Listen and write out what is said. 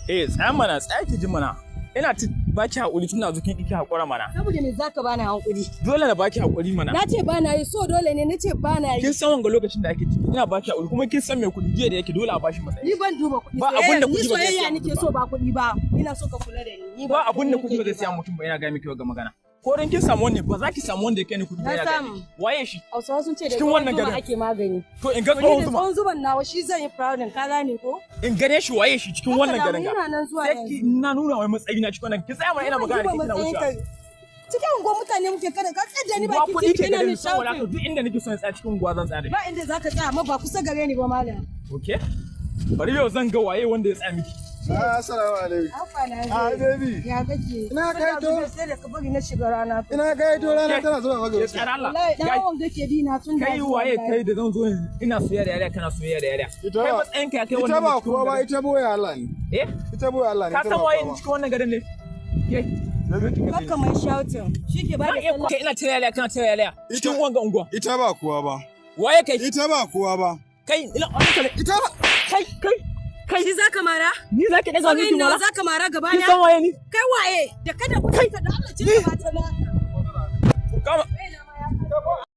Eh, tsaya mana, tsaya ki ji mana. Ina ta baki hakuri tun da kin ki hakura mana. Saboda me zaka bani hankuri? Dole na baki hakuri mana. Na ce ba na yi, so dole ne na ce ba na yi. Kin san wanga lokacin da ake ciki, ina baki hakuri, kuma kin san me kuɗi jiya da yake, dole a bashi matsayi. Ni ban duba kuɗi. Ba abun da Ni kuɗi ba zai soyayya siya nake mutum. So ba kuɗi ba. Ina so ka kula da ni. Ni ba abun da kuɗi ba nake zai siya mutum ba. Ina ga miki wanga magana. Ko dan kin samu wanne, ba za ki samu wanda ya kai ni kuɗi ba. Na Ina ga samu. miki. Waye shi? Hausawa sun ce da Cikin wannan tsohon zuma garin. ake magani. To, in ga To, ni tsohon da zuma. tsohon zuman nawa shi zan yi proudin, ka gane ko? In gane shi, waye shi cikin wannan Haka garin damu, ga? ina nan zuwa Sai ki yanzu. na nuna wai matsayi na cikin wannan. Ki tsaya mana, ina magana da ke kina wucewa. Cikin unguwar mutane muke, kada ka tsaya da ni Ba baki kuɗi titi ke ina gare min ni, saboda haka shouting. duk inda nake son in tsaya cikin unguwa, zan tsaya da Ba inda zaka tsaya, amma ba kusa gare ni ba, malam. Okay, bari yau zan ga waye wanda ya tsaya miki. Assalamu alaikum. Haka na. Ah, baby. Ya kake? Ina kai to? Sai da ka bari na shiga rana. Ina kai to, rana tana zuwa maka. Ke tsara Allah. Wallahi dan Kai- wanga ke bi na tun da Kai waye kai da zan zo ina soyayya da yariya, kana soyayya da yariya? Ita Kai ba- matsayin ka ya kai Ita wannan ba cikin kowa ba, wannan ita boye Allah ne. garin? Eh? Ita boye Allah ne. Ka Ita san ba waye kowa ba. cikin wannan garin ne? Ke. Kakka mai shouting. Shi ke ba Zan da iya sallah. kai ina tare yariya, kana tare yariya cikin wanga unguwa. Ita ba kowa ba. Waye kai? Ita ba kowa ba. Kai, ina Ita ba. Kai, kai, kai. Shi zaka mara? Ni zaki daga Saurayin miki nawa mara? zaka mara gaba Kin na? san waye ni? Kai waye? Da kada ku da Allah ce ba ta na. Kama.